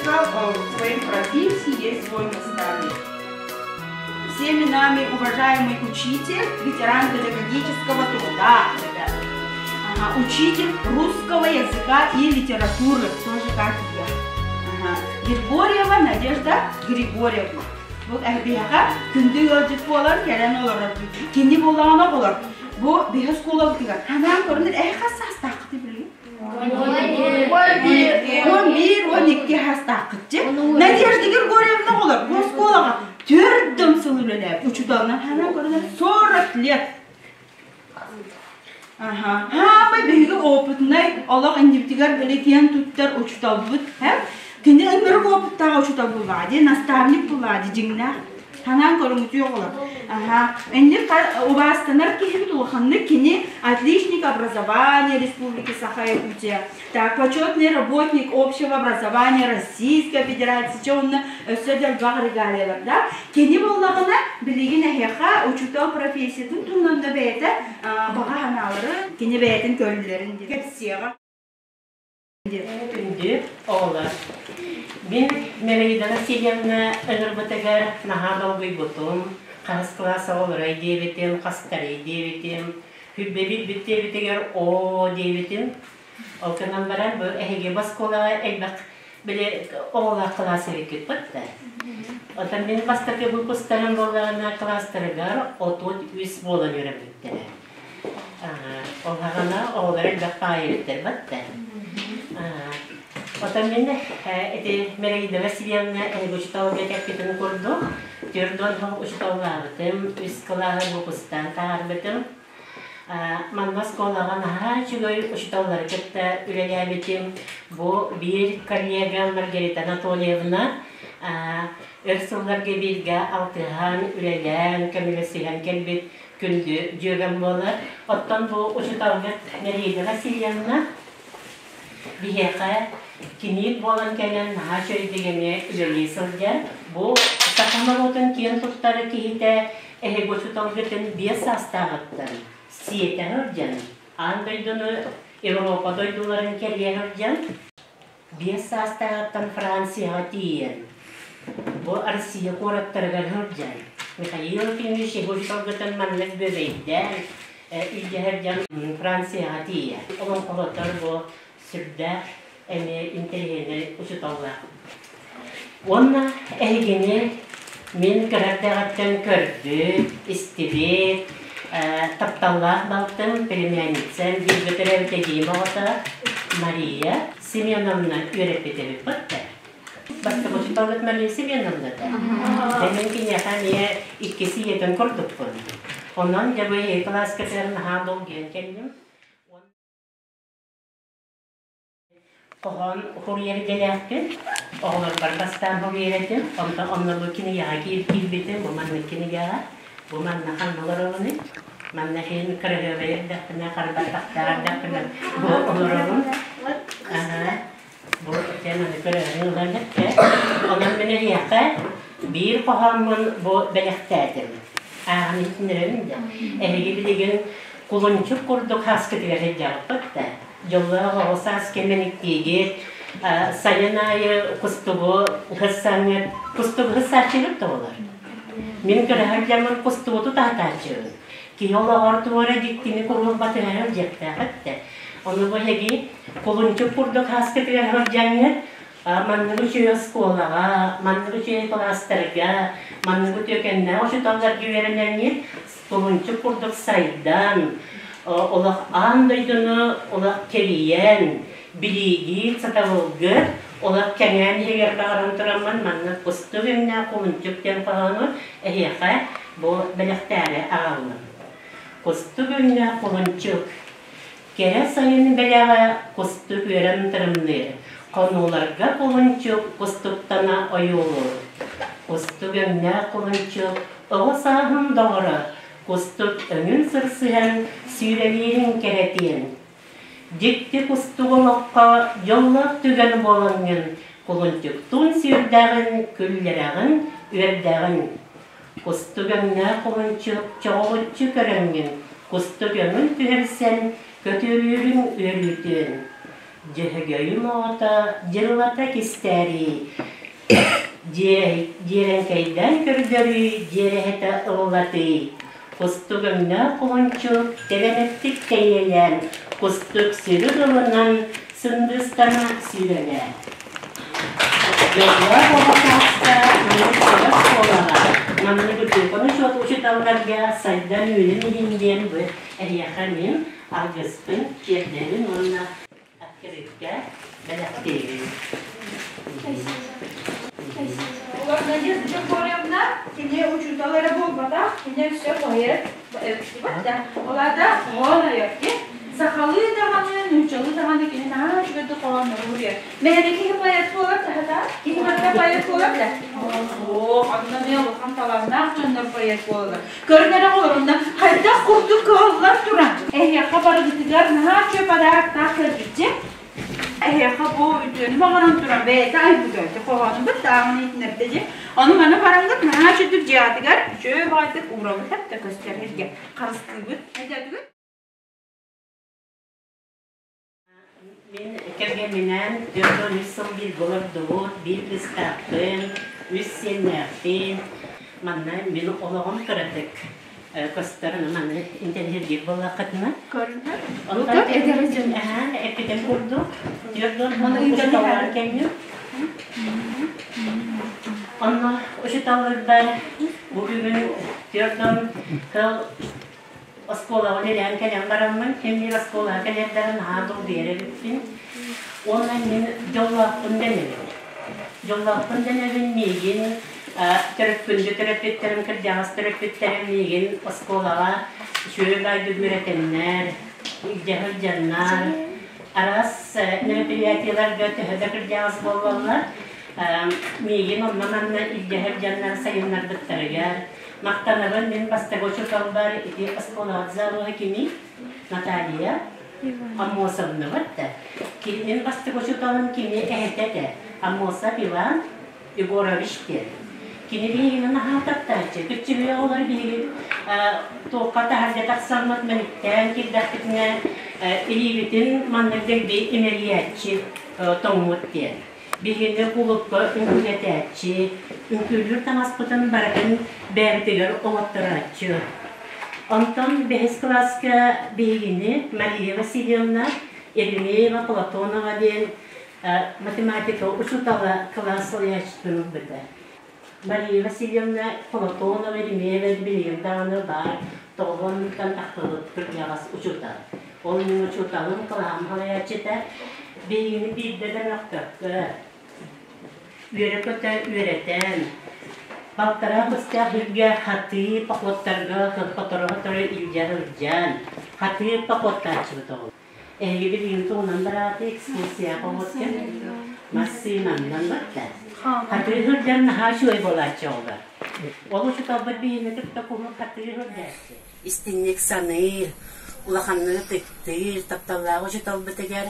Каждого в своей профессии есть свой наставник. Всеми нами уважаемый учитель, ветеран педагогического труда, ребята. Ага, учитель русского языка и литературы, тоже как и я. Ага. Григорьева Надежда Григорьевна. Бу эһиэхэ күндү ыалдьыт буолар, кэлэн олорор. Кини буоллаҕына олор. Бу биһи оскуолабытыгар ханаан көрүнэр эһи хас саастааххытый билигин? 11, 12 саастааххытчы. Надежда Григорьевна олор бу оскуолаҕа төрт сыл үлэлээбит учууталынан ханаан көрүнэр 40 лет. Аха. Хаамай биһиги опытнай олох иннибитигэр били киэн туттар учууталбыт, һэ? Кини ынырык опыттаах учуутал буллаҕа дии, наставник буллаҕа дии дьиҥнээх. Ханаан көрүҥүтүө оҕолор. Аха. Инник убаастанар киһибит улаханнык кини отличник образования Республики Саха-Якутия, так, почетный работник общего образования Российской Федерации, чэ онно өссө да элбэх регалиялардаах. Кини буоллаҕына, билигин эһиэхэ учуутал профессиятын туһунан да бэйэтэ баҕа санаалары, кини бэйэтин көрүүлэрин кэпсиэҕэ. Күндү оҕолор, мин Мерида Васильевна ыҥырбытыгар наһаа долгуйбутум, хаһыс кылаас оҕолорой диэбитим, хастарый диэбитим, Күлбэ билбит диэбитигэр оо диэбитим. Ол гынан баран бу эһиги бу оскуолаҕа элбэх били оҕолоох кылаас эбиккит да. Оттон мин бастакы выпустарым буоллаҕына кылаастарыгар 33 буолан үөрэммиттэрэ. Ол аҕана оҕолор элбэх баайы эбиттэр да. Оттон мин ити Мерида Васильевна эһиги учууталга кэппитин курдук 40 учууталлаабытым, үс кылааһы выпустаан таһаарбытым. Манна оскуолаҕа наһаа үчүгэй учууталлары кытта үлэлээбитим. Бу биир коллегам Маргарита Анатольевна өр сылларга бииргэ алтыһан, үлэлээн, көмөлөсүһэн кэлбит күндү дьүөгэм буолар. Оттон бу учууталбыт Мария Васильевна биһиэхэ кимиит буолан кэлэн наһаа үчүгэйдик эмиэ үлэлии сылдьар. Бу саха норуотун киэн туттар киһитэ эһиги учууталгытын 5 саастааҕыттан сиэтэ сылдьан, аан дойдуну Европа дойдуларын кэрийэ сылдьан, 5 саастааҕыттан Францияҕа тиийэн, бу Россия куораттарыгар сылдьан, Михаил Ефимович учууталгытын маннык бүөбэйдээн илдьэ сылдьан Францияҕа тиийэ. Олоҥхолотор бу сүрдээх эмиэ интэриэһинэй учууталлаах. Уонна эһигини мин кыра эрдэҕиттэн көрбүт, истибит, тапталлаах балтым, племянницам, бииргэ төрөөбүт эдьиийим оҕото Мария Семеновна үөрэппит эбиппит да. Бастакы учууталбыт Мария Семеновна да. Мин киниэхэ эмиэ иккис ийэтин курдукпун. Онон дьэ бу кылааска наһаа долгуйан кэллим. Хоһоон суруйар идэлээхпин, оҕолорбор бастаан суруйар этим, онтон онно бу кинигэҕэ киирбитим, бу маннык кинигэҕэ, бу манна ханна олоробунуй? Манна иһин кыраһыабай эрдэхпинэ, харбатахтаах эрдэхпинэ бу олоробун. Бу эн аны көрөөрү ылан эттэ. Онон мин эһиэхэ биир хоһооммун бу бэлэхтээтим. Ааҕан иһитиннэрэбин да. Эһиги билигин кулунчук курдук хааскытыгар сылдьаҕыппыт да. Дьоллоох оҕо саас кэмин иктиигит, сайын аайы кустугу ыһыссаҥҥыт, кустугу ыһыссааччыгыт да олор. Мин кыраһар дьаммын кустугу тутаатааччыбын. Киһи олоҕор туора дьиктини куруук батыһар дьиэхтээх эттэ. Ону бу эһиги кулунчук курдук хааскытыгар сылдьаҥҥыт маннык үчүгэй оскуолаҕа, маннык үчүгэй кылаастарга, маннык үтүөкэннээх учууталларга үөрэнэҥҥит кулунчук курдук сайдан, олох аан дойдуну олох кэрийэн, билиигит, сатабылгыт олох кэҥээн иһигэр баҕаран тураммын маннык кустук өҥнөөх кулунчук диэн хоһоону эһиэхэ бу бэлэхтээри аҕаллым. Кустук өҥнөөх кулунчук Кэрэ сайын бэлэҕэ кустук үөрэн тырымныыр, хонууларга кулунчук кустуктана ойуулуур. Кустук өҥнөөх кулунчук оҕо сааһым доҕоро, кустук өҥүн сырсыһан сүүрэлиирин кэрэтиэн. Дьикти кустук олоххо дьоллоох түгэн буолаҥҥын кулунчуктуун сүүрдэҕин, күллэрэҕин, үөрдэҕин. Кустук өҥнөөх кулунчук чоҕулуччу көрөҥҥүн, кустук өҥүн түһэрсэн, көтүөлүүрүҥ үөрүүтүөн. Дьөһөгөйүм оҕото дьырылата кистээрий, Дьиэрэҥкэйдээн көрдөрүү дьиэрэһитэ ыллатыы, Кустук өҥнөөх кулунчук тэбэнэттик тэйиэлээн, Кустук сүрүн ылынан сындыыстана сүүрэлээ. Дьоллоох оҕо сааска маннык чугас оскуолаҕа, маннык үтүөкэн учуот учууталларга сайдан үүнэн иһин диэн бу эһиэхэ мин алгыспын тиэрдэбин уонна Открытка бэлэхтиибин. Олор Надежда Григорьевна кини учуутал эрэ буолбатах, кини өссө поэт да. Ол аата хоһоон айар Сахалыы даҕаны, нууччалыы даҕаны кини наһаа үчүгэйдик хоһооннору суруйар. Мэһэни киһи поэт буолар да, киһи барыта поэт буолар да. Оо, онно эмиэ улахан талааннаах дьоннор поэт буолаллар. Көрүн эрэ олорунна хайдах курдук кыһаллан туран эһиэхэ барыгытыгар наһаа үчүгэй подароктаах кэлбитчи эһиэхэ бу үтүөнү баҕаран туран бэйэтэ айбыта хоһоонубут тааҕын иитинэрдэ дии ону маны бараҥҥыт наһаа үчүгдүк дьиэҕитигэр үчүгэй баҕайытык уурабыт да көстөр сиргэ харыстыыбыт өйдөөтүгүт Мин кэргэмминээн 43 сыл бииргэ олордубут, биир кыыстаахпын, үс сиэннээхпин. Манна мин олоҕум кыратык көстөр, маны интэриэһиргиир буоллаххытына. Көрүнэр. Онтон эппитим курдук, 40 учууталлар кэллим. Онно учууталларбар бу бүгүн 40 сыл Оскуолаҕа үлэлээн кэлэн бараммын, ким биир оскуолаҕа кэлэрдэрин наһаа долгуйар эбиппин. Уонна мин дьоллоохпун дэнэбин. Дьоллоохпун дэнэбин миигин төрөппүндү төрөппүттэрим, кырдьаҕас төрөппүттэрим миигин оскуолаҕа үчүгэй баайдык үөрэтэннэр, илдьэ сылдьаннар, араас мероприятиеларга төһө да кырдьаҕас буоллаллар, миигин онно-манна илдьэ сылдьаннар сайыннарбыттарыгар Махтанабын мин бастакы учууталбар ити оскуолаҕа завуһа кини Наталья Аммосовна да. Мин бастакы учууталым кини эһэтэ этэ Аммосов Иван Егорович диэн. Кини биһигини наһаа таптааччы. Күччүгүйэ оҕолор биһиги туохха таһырдьа тахсаммыт мэниктээн киирдэхпитинэ илиибитин маннык дэлби имэрийээччи тоҥмут диэн. Биһиги кулуупка үҥкүүлэтээччи, үҥкүүлүүр таҥаспытын барытын бэйэбитигэр оҥотторооччу. Онтон бэһис кылааска биһигини Мария Васильевна Еремеева Платонова диэн математика учуутала кылаас салайааччытын ылбыта. Мария Васильевна Платонова Еремеева билигин даҕаны баар тоҕуһуонуттан тахсыбыт кырдьаҕас учуутал. Ол мин учууталым кылааһым салайааччыта биһигини биирдэ да мөхпөккө, үөрэ-көтө үөрэтэн, балтараа быстаах үргэ хатыы походтарга сотору-сотору илдьэ сылдьан, хатыы походтааччыбыт оҕолор. Эһиги билигин тугунан барааты экскурсия оҕоткен массыынаннан барда. Хатыы сылдьан наһаа үчүгэй буолааччы оҕолор. Ол учууталбыт биһигини кытта куруук хатыы сылдьааччы. Истиҥник саныыр, улаханнык ытыктыыр, тапталлаах учууталбытыгар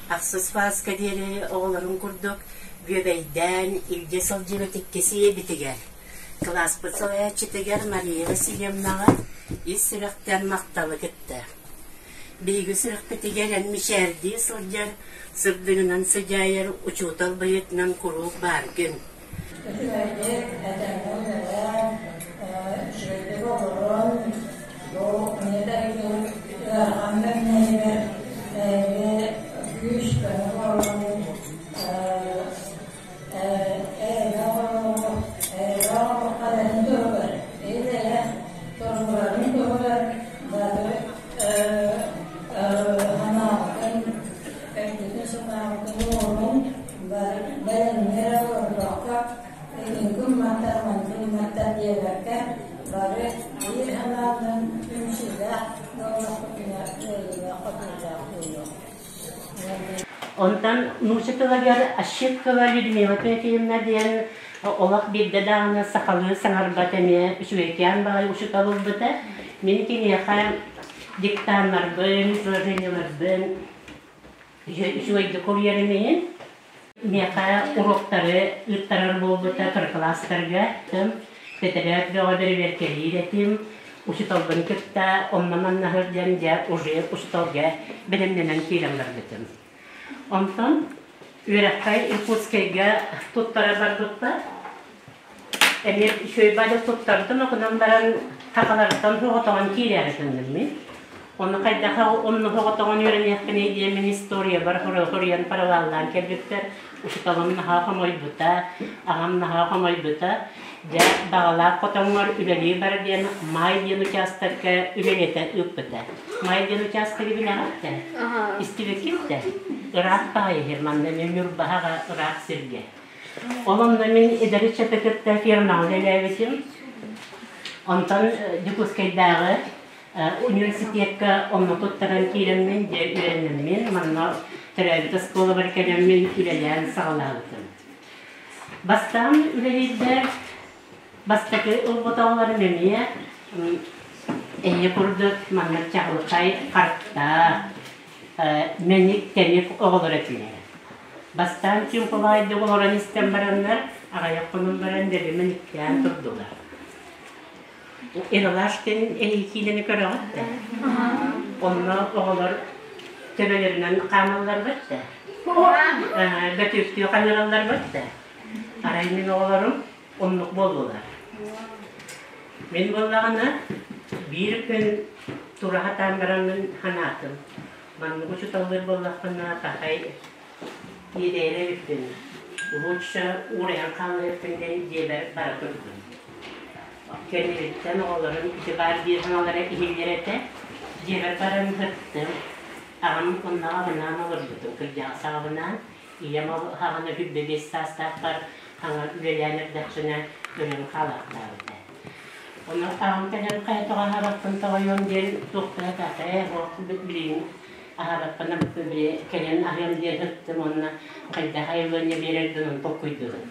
ахсыс класска диэри оҕолорун курдук бүөбэйдээн илдьэ сылдьыбыт иккис ийэбитигэр, кылааспыт салайааччытыгар Мария Васильевнаҕа ис сүрэхтэн махталы кытта. Биһиги сүрэхпитигэр эн мичээрдии сылдьар, сырдыгынан сыдьаайар учуутал быһыытынан куруук бааргын. Үчүгэйдик этэҥҥэ үлэлээн, үчүгэйдик олорон, бу ийэ ыарахан кэмнэригэр эһиги күүс-көмө буолан, эйэлээх олоҕу, эйэлээх олоххо эрэнин туһугар, ил-эйэ туругурарын туһугар бары санааҕытын, өйгүтүн-санааҕытын уурун, Бэлэмҥэ олордоххо, итинкин мантан, мантын мантан диэбэккэ, бары биир санаанан түмсүүлээх буоллахпытына кыайыылаах-хотуулаах буолуо. Онтон нуучча тылыгар Ощепкова Людмила Тимофеевна диэн олох биирдэ даҕаны сахалыы саҥарбат эмиэ үчүгэйкээн баҕайы учуутал ылбыта. Мин киниэхэ диктаннарбын, изложениеларбын Үчүгэйдик уруйарым иһин миэхэ уруоктары ыыттарар буолбута кыра кылаастарга. Тэтэрээт бөҕө бэрэбиэркэлиир этим. Учууталбын кытта онно-манна сылдьан дьэ уже учууталга бэлэмнэнэн киирэн барбытым. Онтон үөрэххэ Иркутскайга туттара барбыппар, эмиэ үчүгэй баҕайы туттардым, окунан баран сахалартан соҕотоҕун киирээри гынным мин. Ону хайдах онно соҕотоҕун үөрэниэхпиний диэммин историябар хоруйан параллаан кэлбиппэр учууталым наһаа хомойбута, аҕам наһаа хомойбута. Дьэ, баҕалаах хотоҥҥор үлэлии бар диэн Маай диэн учаастакка үлэлэтэ ыыппыта. Маай диэн учаастагы билэҕит да? Истибиккит да? Ыраах баҕайы иһэр, манна эмиэ Ньурбаһаҕа ыраах сиргэ. Ол онно мин эдэр ыччаты кытта фермаҕа үлэлээбитим. Онтон Дьокуускайдааҕы университекка онно туттаран киирэммин, дьэ үөрэнэммин, манна төрөөбүт оскуолабар кэлэммин үлэлээн саҕалаабытым. Бастаан үлэлиирбэр бастакы ылбатаҕаларым эмиэ эһиги курдук маннык чаҕылхай харахтаах, мэник-тэник оҕолор этилэр. Бастаан чуҥкулаайдык олорон истэн бараннар, аҕыйах хонон баран дэлби мэниктээн турдулар. Эралаш диэн эһиги киинэни көрөҕүт да? Онно оҕолор төбөлөрүнэн хаамалларбыт да? Бөтүүктүү хаҥыралларбыт да? Арай мин оҕолорум оннук буоллулар. Мин буоллаҕына биир күн тура сатаан бараммын санаатым. Маннык учууталлыыр буоллахпына, пахай иэдэйэр эбиппин, лучше уурайан хаалыахпын диэн дьиэбэр бара турдум. Кэннибиттэн оҕолорум ити баар диир саҥалара иһиллэр этэ. Дьиэбэр баран ыһыктым. Аҕам онно аҕабынаан олорбутум, кырдьаҕас аҕабынаан. Ийэм аҕана 25 саастаахпар хаҥа үлэлээн эрдэхпинэ өлөн хаалаахтаабыта. Ону аҕам кэлэн хайа тоҕо аһаабаппын тоҕойуом диэн туохтара таата ээ билигин аһаабаппын кэлэн аһыам диэн ыһыктым уонна хайдах айылыанньа биэрэрбин ону толкуйдуурум.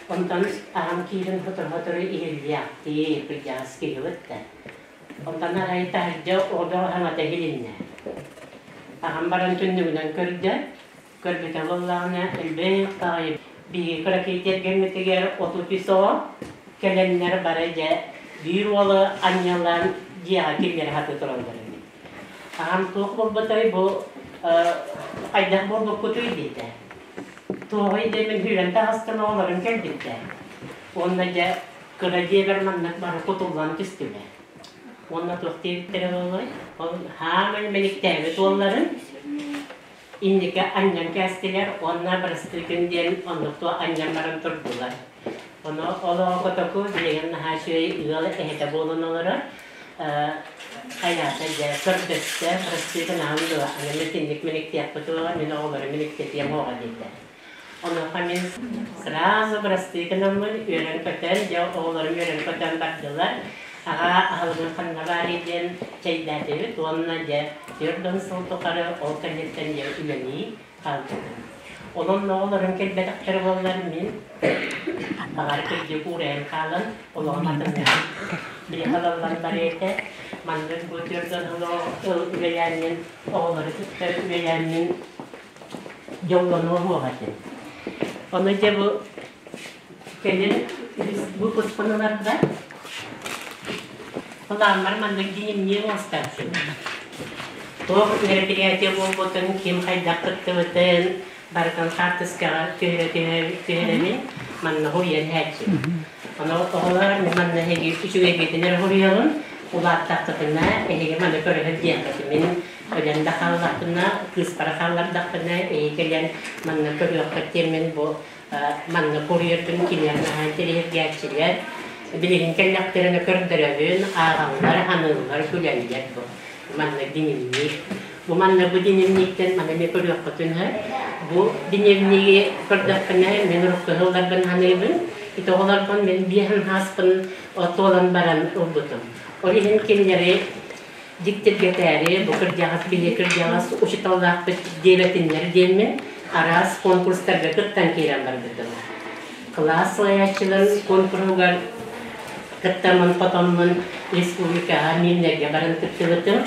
Онтон аҕам киирэн сотору-сотору иһиллиэхтии кырдьаҕас киһибит да. Онтон арай таһырдьа оҕо хаҥата иһилиннэ. Аҕам баран түннүгүнэн көрдө, көрбүтэ буоллаҕына элбэх баҕайы биһиги кыракый тиэргэммитигэр 33 оҕо кэлэннэр бары дьэ биир уолу анньалаан дьиэҕэ киллэрэ сатыы тураллар эбит. Аҕам туох буолбутай бу хайдах буолбуккутуй диэтэ. Туоҕуй диэммин сүүрэн таҕыстым оҕолорум кэлбиттэр. Уонна дьэ кыра дьиэбэр маннык бары кутуллан түстүлэр. Уонна туох диэбиттэрэ буолуой? Ол хаамай мэниктээбит уолларын инники анньан кээстилэр уонна бырастыы күн диэн оннук туох анньан баран турдулар. Ону ол оҕо котоку билигин наһаа үчүгэй ыал эһэтэ буолан олорор. Хайаата дьэ көрдөстө, бырастыы гынаҕын дуо, аны митинник мэниктиэхпит уоҕа, мин оҕолору мэниктэтиэм уоҕа диэтэ. Онуоха мин сразу бырастыы гынаммын үөрэн-көтөн, дьэ оҕолорум үөрэн-көтөн бардылар. Аҕа аһылыгын ханна баарый диэн чэйдээтибит уонна дьэ 40 сыл тухары ол кэнниттэн дьэ үлэлии хаалбытым. Онон оҕолорум кэлбэтэхтэрэ буоллар мин баҕар кырдьык уурайан хаалан олоҕум атыннаах били халаллан барыа этэ. Маннык бу 40 сыл үлэлээммин оҕолору кытта үлэлээммин дьоллонуо суох этим. Ону дьэ бу кэлин выпускун ыларда Былааммар маннык дневник оҥостооччубун. Туох мероприятие буолбутун, ким хайдах кыттыбытын барытын хаартыскаҕа түһэрэ түһэрэбин, манна суруйан иһээччибин. Ону оҕолор мин манна эһиги үчүгэйгитин эрэ суруйабын, улааттаххытына эһиги маны көрө сылдьыаххыт. Мин өлөн да хааллахпына, кыыспара хааллардахпына, эһиги кэлэн манна көрүөххүт диэммин бу манна курьербын кинилэр наһаа интэриэһиргээччилэр. Билигин кэллэхтэринэ көрдөрөбүн, ааҕаллар, аныыллар, күлэллэр бу. Манна дневник. Бу манна бу дневниктэн маны эмиэ көрүөххүтүн сөп. Бу дневниги көрдөхпүнэ мин урукку сылларбын саныыбын. Ити оҕолорбун мин биэһин хааспын туолан баран ылбытым. Ол иһин кинилэри дьиктиргэтээри бу кырдьаҕас биһи кырдьаҕас учууталлаахпыт диэбэтиннэр диэммин араас конкурстарга кыттан киирэн барбытым. Кылаас салайааччыларын конкурһугар кыттаммын хотоммун республикаҕа Миирнэргэ баран кыттыбытым.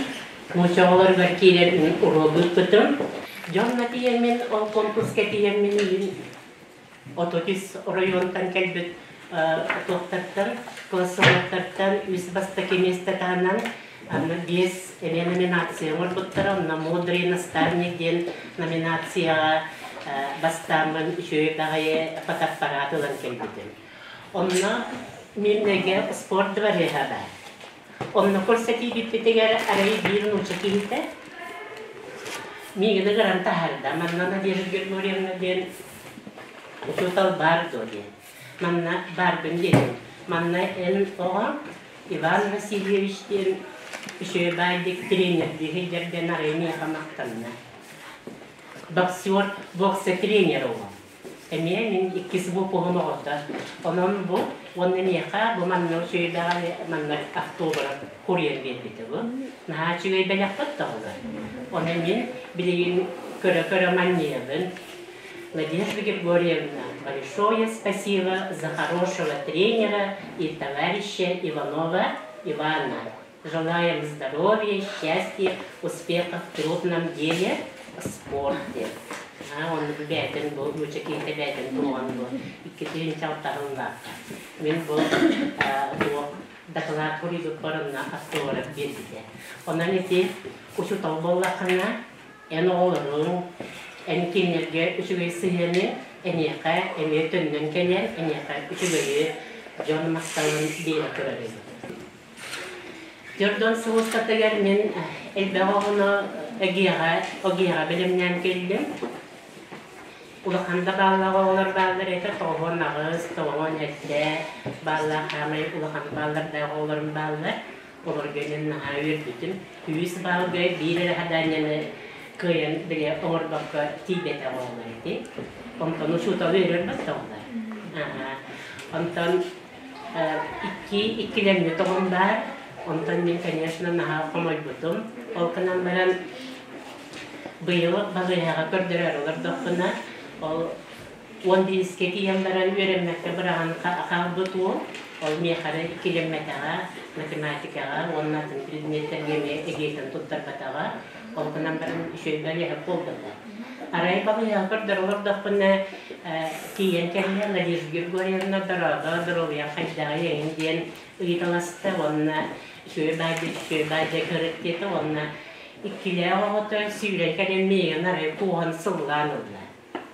Нуучча оҕолоругар киирэн уруок ыыппытым. Дьонно тиийэммин ол конкурска тиийэммин 33 оройуонтан кэлбит туохтартан, классовоттартан үс бастакы миэстэ таһынан Анна биэс эмиэ номинация оҥорбуттара, онно «Мудрый наставник» диэн номинацияҕа бастааммын үчүгэй баҕайы фотоаппарат ылан кэлбитим. Онно Мирнэйгэ спорт двореһа баар. Онно көрсө киирбиппитигэр арай биир нуучча киһитэ миигин ыҥыран таһаарда. Манна Надежда Григорьевна диэн учуутал баар дуо диэн. Манна баарбын диэтим. Манна эн оҕоҥ Иван Васильевич диэн үчүгэй баайдык тренердии сылдьар диэн арай миэхэ махтанна. Боксер, бокса тренер оҕо. Эмиэ мин иккис выпуһум оҕото. Онон бу уонна миэхэ бу манна үчүгэйдэҕэ манна автобура курьер биэрбитэ бу. Наһаа үчүгэй бэлэхпит тоҕолор. Ону мин билигин көрө-көрө манньыйабын. Надежда Григорьевна, большое спасибо за хорошего тренера и товарища Иванова Ивана. Желаем здоровья, счастья, успехов в трудном деле, спорте. Онно бу бээтин бу нуучча киһитэ бээтин туоҕан бу иккитин чалтаһыллаахха. Мин бу туох доклад суруйбуппар онно автограф биэрбитэ. Онон ити учуутал буоллаххына эн оҕолоруҥ, эн кинилэргэ үчүгэй сыһыаны эниэхэ эмиэ төннөн кэлэр, эниэхэ үчүгэйи дьон махталын биэрэ турар эбит. Дьордон сулууспатыгар мин элбэх оҕону эгиэҕэ, ОГЭ-ҕэ бэлэмнээн кэллим. Улахан да бааллаах оҕолор бааллар этэ, 98, 97 бааллаах хаамай улахан бааллардаах оҕолорум бааллар. Олорго мин наһаа үөрбүтүм. Үһүс баалга биир эрэ хадаанньаны кыайан били оҥорбокко тиийбэтэх оҕолор ити. Онтон учууталы үөрэр баттаҕалар. Онтон Икки иккилэммит оҕом баар, онтон мин, конечно, наһаа хомойбутум. Ол гынан баран быйыл балыыһаҕа көрдөрөөрү олордохпуна, ол 11-искэ тиийэн баран үөрэммэккэ быраҕан хаалбыт уол, ол миэхэ эрэ иккилэммэтэҕэ, математикаҕа уонна атын предметтэргэ эмиэ эгиэтин туттарбатаҕа. Ол гынан баран үчүгэй балыыһа буолбата. Арай балыыһаҕа көрдөрө олордохпуна тиийэн кэллэ Надежда Григорьевна дорообо, доруобуйаҥ хайдаҕый эҥин диэн ыйыталаста уонна үчүгэй баайда үчүгэй баайда көрүт диэтэ уонна иккилээх оҕото сүүрэн кэлэн миигин арай кууһан сыллаан ылла.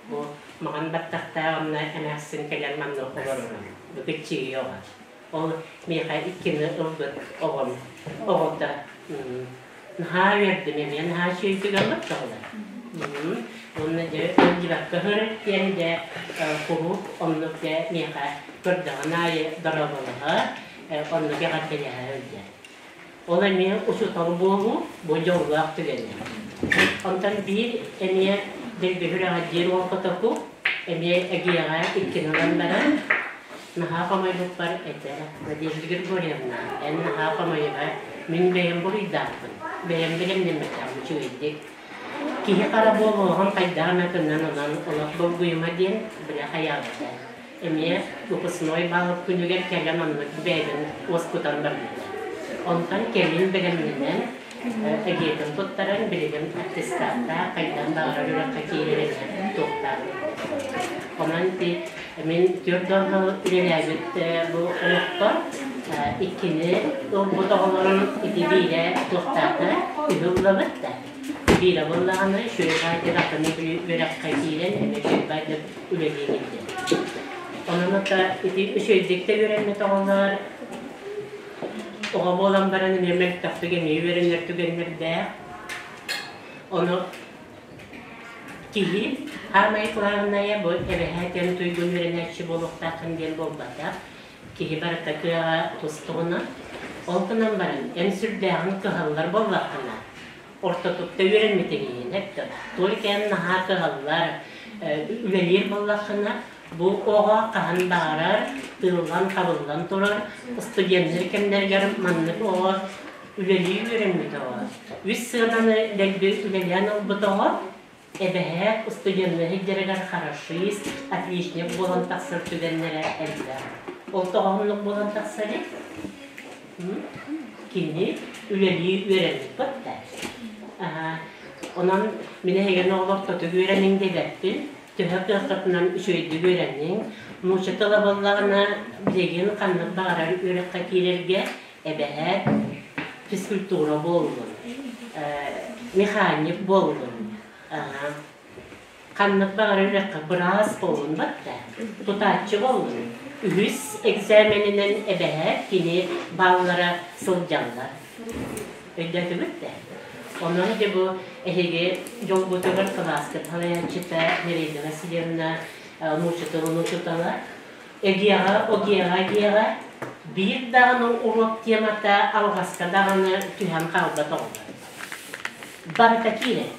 Бу маҕан баттахтаах онно эмээхсин кэлэн манна олорорун. Бу кыччыый оҕо. Ол миэхэ иккини ылбыт оҕом оҕото наһаа үөрдүм эмиэ наһаа үчүгэйдик ылбыт оҕолор. Уонна дьэ ыалдьыбакка сырыт диэн дьэ куруук оннук дьэ миэхэ көрдөҕүн аайы дорооболоһо, оннук эҕэрдэлэһэ сылдьар. Ол эмиэ учуутал буолуу бу дьоллоох түгэнэ. Онтон биир эмиэ Дэлбэһүрэҕэ диэн уол котоку эмиэ эгиэҕэ иккини ылан баран наһаа хомойбуппар этэ Надежда Григорьевна, эн наһаа хомойума, мин бэйэм буруйдаахпын, бэйэм бэлэмнэммэтэҕим үчүгэйдик. Киһи хара буолуоҕун хайдах эмэ гынан онон олох долгуйума диэн бile хайаабыта. Эмиэ выпускной баал күнүгэр кэлэн оннук бэйэбин уоскутан барбыта. Онтон кэлин бэлэмнэнэн, эгиэтин туттаран, билигин аттестаттаах, хайдах баҕарар үөрэххэ киирэрин туохтаабыт. Онон ити мин 4 сыл үлэлээбит бу олохпор иккини ылбыт оҕолорум ити биирэ туохтаата, үһү ыллабыт да. Биирэ буоллаҕына, үчүгэй баайдык атын үөрэххэ киирэн, эмиэ үчүгэй баайдык үлэлии киирдэ. Онон ата ити үчүгэйдик да үөрэммит оҕолор оҕо буолан баран эмиэ мөлтөхтүк эмиэ үөрэнэр түгэннэрдээх. Ону киһи саамай главное бу эбэһээт эн туйгун үөрэнээччи буолуохтааххын диэн буолбатах. Киһи барыта кыаҕа тустугуна, ол гынан баран эн сүрдээҕин кыһаллар буоллаххына, ортотукта үөрэммитиҥ иһин эптэ только эн наһаа кыһаллар үлэлиир буоллаххына бу оҕо хаһан баҕарар тыыллан-хабыллан турар студеннар кэмнэригэр маннык оҕо үлэлии үөрэммит оҕо үс сыананы дэлби үлэлээн ылбыт оҕо эбэһээт студеннар сирдэригэр хорошист отличник буолан тахсар түгэннэрэ элбэх ол тоҕо оннук буолан тахсарый Кини үлэлии үөрэммит да. Онон мин эһигини олохтотук үөрэниҥ диэбэппин. Төһө кыаххытынан үчүгэйдик үөрэниҥ. Нуучча тыла буоллаҕына, билигин ханнык баҕарар үөрэххэ киирэргэ эбэһээт. Физкультура буоллун, механик буоллун, ханнык баҕарар үөрэххэ быраас буоллун батта, тутааччы буоллун. Үһүс экзаменинэн эбэһээт кини бааллара сылдьаллар. Өйдөөтүгүт да? Онон дьэ бу эһиги дьолгутугар кылааскыт салайааччыта Нерида Васильевна нуучча тылын учуутала ЭГИАҕа, ОГИАҕа, ЭГИАҕа биир даҕаны уруок темата алҕаска даҕаны түһэн хаалбат оҕолор. Барыта киирэр.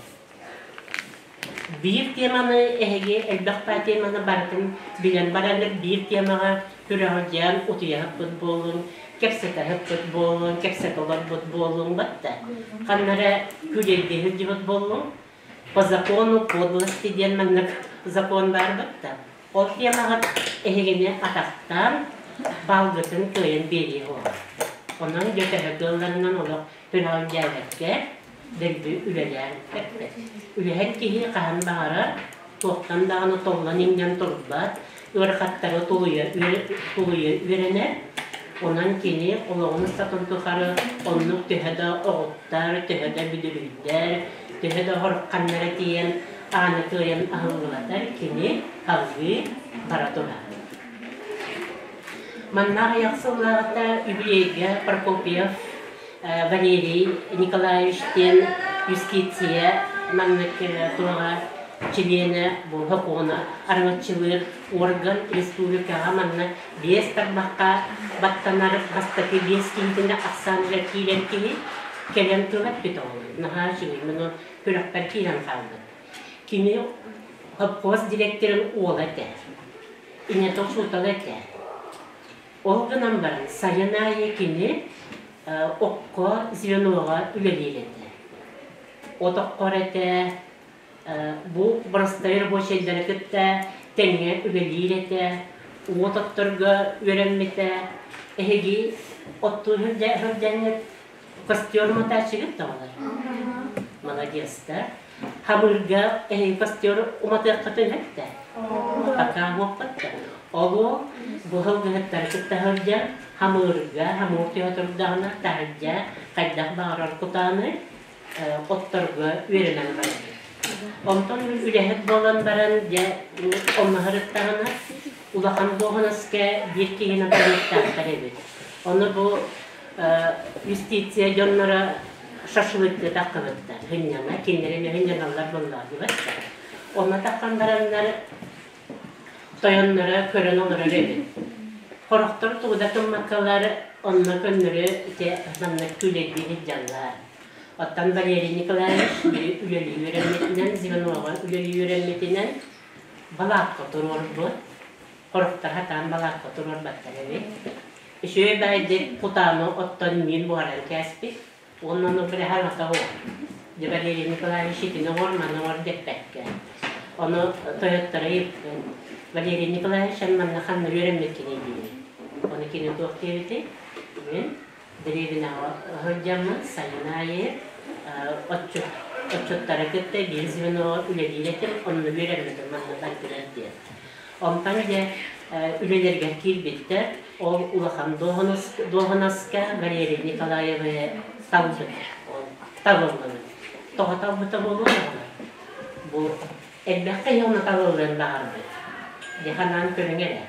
Биир теманы эһиги элбэх баа теманы барытын билэн бараннык биир темаҕа күрэҕэлдьээн утуйаһыппыт буоллун, кэпсэтэһиппит буоллун, кэпсэтэ олорбут буоллун батта. Ханна эрэ күлэйдии сылдьыбыт буоллун, по закону подлости диэн маннык закон баар батта. Ол темаҕыт эһигини атахтаан, балгытын кыайан биэриэ буолар. Онон дьэ төһө кыалларынан олох күрэҕэлдьээбэккэ, дэлби үлэлээн эппэт. Үлэһит киһи хаһан баҕарар туохтан даҕаны толлон-иҥнэн турбат, ыарахаттары тулуйа, тулуйа үөрэнэр. Онон кини олоҕун устатын тухары оннук төһө да оҕуттар, төһө да бүдүрүйдэр, төһө да хорохханнара тиийэн ааны кыайан аһыллыбатар, кини салгыы бара турар. Манна аҕыйах сыллааҕыта үбүлүөйгэ Прокопьев Валерий Николаевич диэн юстиция маннык туоҕа чилиэнэ бу сокуону араҥаччылыыр орган республикаҕа манна биэс тарбахха баттанар бастакы биэс киһитин ахсааныгар киирэр киһи кэлэн тыл эппит оҕолор наһаа үчүгэй муну күрэхпэр киирэн хаалбыт. Кини совхоз директорын уола этэ. Инэтэ учуутала этэ. Ол гынан баран сайын аайы кини окко звеноҕа үлэлиир этэ. От оккор этэ, бу простой рабочайдары кытта тэҥҥэ үлэлиир этэ, уот отторго үөрэммитэ. Эһиги оттуу сылдьаҥҥыт костер уматааччыгыт да Молодецтар. Хамыырга эһиги костер уматыаххытын эттэ. Пока уоппат да. Ол бу сылгыһыттары кытта сылдьан хамыырга, хамыыр түһэ турдаҕына таһырдьа хайдах баҕарар кутааны отторго үөрэнэн барабыт. Онтон үлэһит буолан баран дьэ онно сырыттаҕына улахан дуоһунаска биир киһини талыахтаахтар эбит. Ону бу юстиция дьонноро шашлыкты таххыбыттар сынньана кинилэри сынньаналлар буоллаҕа Онно таххан бараннар тойонноро көрөн олорор эбит. Хорохтор тугу да гыммаккалар онно көннөрү ити манна күүлэйдии сылдьаллар. Оттон Валерий Николаевич үлэлии үөрэммитинэн, звеноҕа үлэлии үөрэммитинэн балаакка туруорбут. Хорохтор хатаан балаакка туруорбаттар эбит. Үчүгэй баайдык кутааны оттон миин буһаран кээспит. Уонна ону быраһаҥата оҕор. Дьэ Валерий Николаевич итини оҕор, маны оҕор дэппэккэ. Ону тойотторо ыйыппын. Валерий Николаевич эн манна ханна үөрэммиккиний диир. Ону кини туох диэбитий? Мин дэриэбинэҕэ сылдьаммын сайын аайы отчут отчуттары кытта биир звеноҕа үлэлиир этим, онно үөрэммитим манна бардылар диэн. Онтон дьэ үлэлэригэр киирбиттэр. Ол улахан дуоһунаска Валерий Николаевы талбыт. Талыллыбыт. Тоҕо талбыта буолуо Бу элбэх киһи ону талыллыан баҕарбыт. Дьэ ханаан көрүҥ эрэ.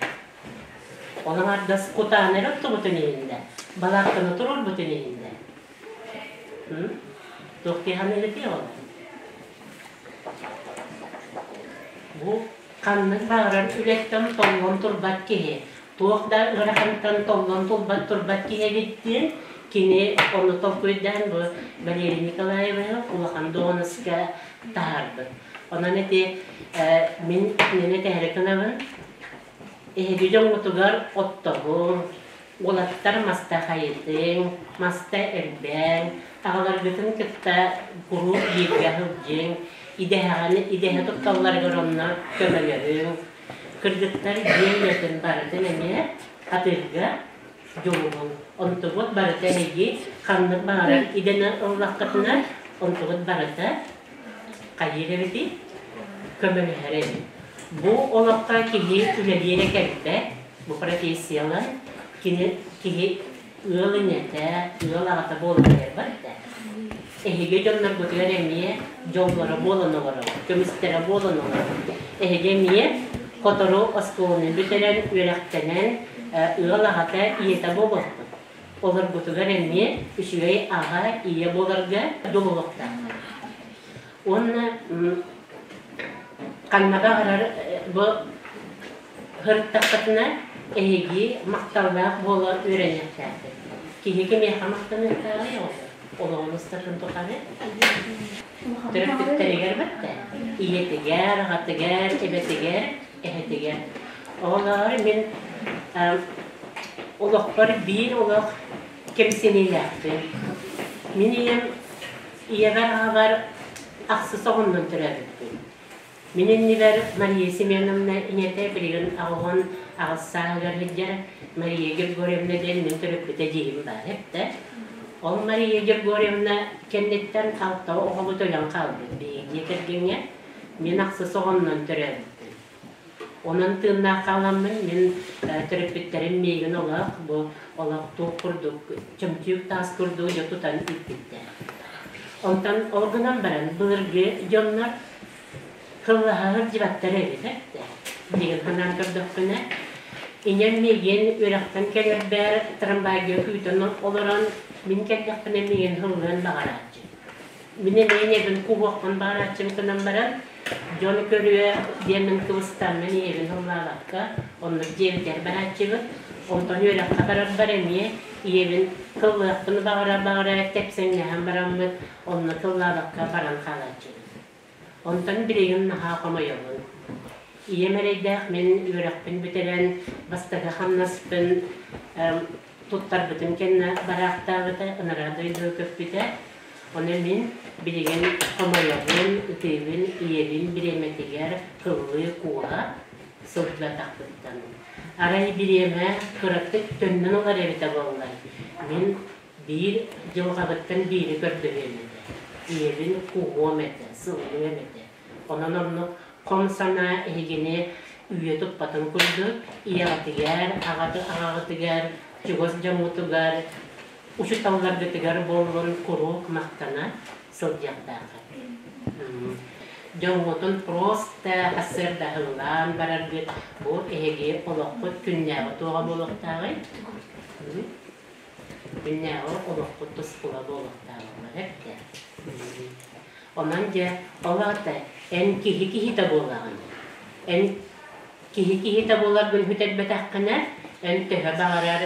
Ол аҥардас кутааны эрэ оттубутун иһиннэ, балаакканы туруорбутун иһиннэ. Туох киһи ол? Бу ханнык баҕарар үлэттэн толлон турбат киһи, туох да ыарахантан толлон турбат турбат киһи эбит диэн кини ону толкуйдаан бу Валерий Николаевиһы улахан дуоһунаска таһаарбыт. Онон ити мин итинэн этэһэри гынабын. Эһиги дьоҥҥутугар оттоһуҥ, уолаттар маста хайытыҥ, маста эрбээҥ, аҕаларгытын кытта куруук бииргэ сылдьыҥ, идэһэҕин идэһэ тутталларыгар онно көмөлөһүҥ. Кыргыттар дьиэ үлэтин барытын эмиэ атыырга дьулуһуҥ. Онтугут барыта эһиги ханнык баҕарар идэни ыллаххытына, онтугут барыта хайыыр эбитий? Көмөлөһөр эбит. Бу олоххо киһи үлэлиирэ кэлбэт, бу профессиялар кини киһи. Ыал ийэтэ, ыал аҕата буолан эрэр этэ. Эһиги дьонноргутугар эмиэ дьоллоро буолан олорор, көмүстэрэ буолан олорор. Эһиги эмиэ хотору оскуоланы бүтэрэн, үөрэхтэнэн, ыал аҕата, ийэтэ буолуохпут. Олоргутугар эмиэ үчүгэй аҕа, ийэ буоларга дьулуһуохтаахпыт. Уонна ханна баҕарар бу сырыттаххытына эһиги махталлаах буола үөрэниэхтээххит. Киһи кимиэхэ махтаныахтааҕый оҕолор? Олоҕун устатын тухары төрөппүттэригэр баттэ, ийэтигэр, аҕатыгар, эбэтигэр, эһэтигэр. Оҕолоор, мин олохпор биир олох кэмсиниилээхпин. Мин ийэм Ийэбэр аҕабар ахсыс оҕоннон төрөөбүппүн. Мин иннибэр Мария Семеновна ийэтэ билигин 88 сааһыгар сылдьар Мария Григорьевна диэн мин төрөппүт эдьиийим баар эбитэ. Ол Мария Григорьевна кэнниттэн алта оҕобут өлөн хаалбыт биһиги дьиэ кэргэҥҥэ. Мин ахсыс оҕоннон төрөөбүппүн. Онон тыыннаах хааламмын мин төрөппүттэрим миигин олох бу олох туох курдук чөмчүүк таас курдук дьэ тутан ииппиттэр. Онтон ол гынан баран былыргы дьоннор кыллаһа сылдьыбаттар эбит этэ. Билигин санаан көрдөхпүнэ, ийэм миигин үөрэхтэн кэлэрбэр трамвайга күүтэн олорон мин кэллэхпинэ миигин һыллыан баҕарааччы. Мин эмиэ ийэбин куһуохпун баҕарааччым гынан баран, дьон көрүө диэммин кыбыстаммын ийэбин ыллаабакка, оннук дьиэбитигэр барааччыбыт. Онтон үөрэххэ барарбар эмиэ ийэбин тыллыахпын баҕара-баҕара тэпсэҥнэһэн бараммыт, онно тыллаабакка баран хаалааччыбыт. Онтон билигин наһаа хомойобун. Ийэм эрэйдээх мин үөрэхпин бүтэрэн, бастакы хамнаспын туттарбытым кэннэ бараахтаабыта, ынараа дойдуга көппүтэ. Ону мин билигин хомойобун, ытыыбын ийэбин бириэмэтигэр кыллыы-кууһа сылдьыбатахпыттан. Арай бириэмэ кыратык төннөн ылар эбитэ буоллар, мин биир дьылҕабыттан биири көрдөһүөм этэ. Ийэбин кууһуом этэ, сыллыам этэ. Онон оннук хом санаа эһигини үйэ туппатын курдук, ийэҕитигэр, аҕаҕытыгар, чугас дьоҥҥутугар, учууталларгытыгар буоллун куруук махтана сылдьыахтааххыт. Дьоҥҥутун просто сарсыардаһыллаан бараргыт бу эһиги олоххут күннээҕи туоҕа буолуохтааҕый? Күннээҕи олоххут тускула буолуохтааҕылар эбитэ. Онон дьэ, ол аата эн киһи киһитэ буолаҕын. Эн киһи киһитэ буоларгын сүтэрбэтэххинэ, эн төһө баҕарар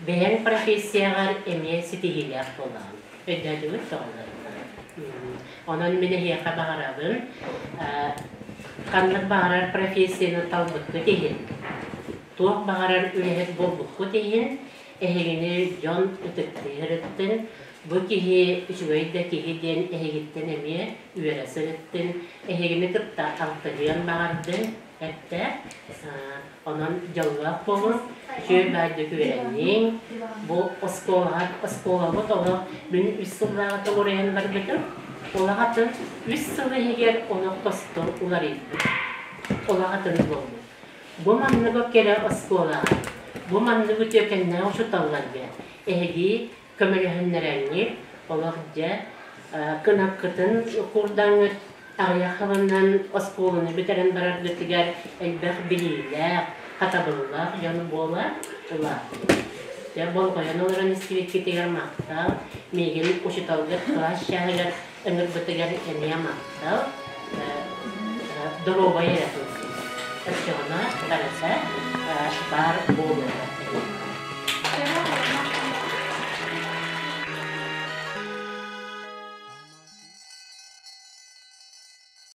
бэйэҥ профессияҕар эмиэ ситиһиилээх буолаҕын. Өйдөөтүгүт тоҕолор? Онон мин эһиэхэ баҕарабын, ханнык баҕарар профессияны талбыккыт иһин, туох баҕарар үлэһит буолбуккут иһин, эһигини дьон ытыктыыр бу киһи үчүгэй да киһи диэн эһигиттэн эмиэ үөрэ сырыттын, эһигини кытта алтыһыан баҕардын, эттэ. Онон дьоллоох буолун, үчүгэй баайдык үөрэниҥ. Бу оскуолаҕа оскуолабыт олох мин үс сыллааҕыта уларыйан барбытым. Улаҕатын үс сыл иһигэр олох тосту уларыйбыт. Улаҕатын буолбут. Бу маннык кэрэ оскуолаҕа, бу маннык үтүөкэннээх учууталларга эһиги көмөлөһүннэрэҥҥит, олох дьэ кынаккытын курдаҥҥыт аҕыйах сылынан оскуоланы бүтэрэн бараргытыгар элбэх билиилээх, хатабыллаах дьон буола улааттыгыт. Дьэ, болҕойон олорон истибиккитигэр махтал, миигин учууталгыт кылаас чааһыгар ыҥырбытыгар эмиэ махтал, доруобай эрэ сылдьыҥ. Оччоҕуна барыта баар буолуоҕа.